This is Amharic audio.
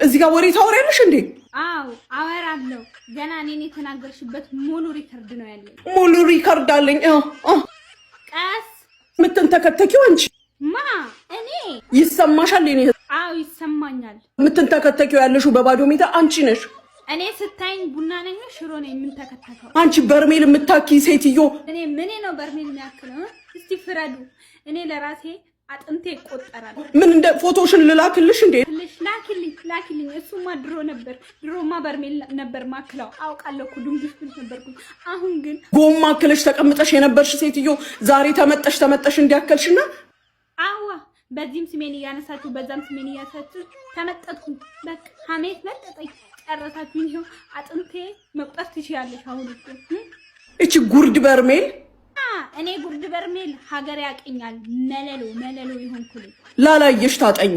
እዚህ ጋር ወሬ ታወሪያለሽ እንዴ? አዎ አወራለሁ። ገና እኔን የተናገርሽበት ሙሉ record ነው ያለኝ። ሙሉ record አለኝ። ቀስ። የምትንተከተኪው አንቺ። ማ? እኔ? ይሰማሻል? የኔ አዎ ይሰማኛል። የምትንተከተኪው ያለሽው በባዶ ሜዳ አንቺ ነሽ። እኔ ስታይኝ ቡና ነኝ ሽሮ ነኝ የምንተከተከው? አንቺ በርሜል የምታኪ ሴትዮ። እኔ ምን ነው በርሜል የሚያክለው? እስቲ ፍረዱ። እኔ ለራሴ አጥንቴ ይቆጠራል። ምን እንደ ፎቶሽን ልላክልሽ እንዴ? ልሽ ላኪልኝ፣ ላኪልኝ። እሱማ ድሮ ነበር። ድሮማ በርሜል ነበር ማክለው አውቃለሁ እኮ፣ ድንቡሽ ብል ነበርኩ። አሁን ግን ጎማ አክለሽ ተቀምጠሽ የነበርሽ ሴትዮ ዛሬ ተመጠሽ ተመጠሽ እንዲያከልሽና አዋ፣ በዚህም ስሜን እያነሳችሁ በዛም ስሜን እያነሳችሁ ተመጠጥኩ። በቃ ሀሜት መጠጠኝ፣ ጨረሳችሁ። ይኸው አጥንቴ መቁጠር ትችያለሽ። አሁን እኮ እቺ ጉርድ በርሜል። እኔ ጉርድ በርሜል ሀገር ያቀኛል። መለሎ መለሎ ይሆንኩልኝ። ላላየሽ ታጠኝ።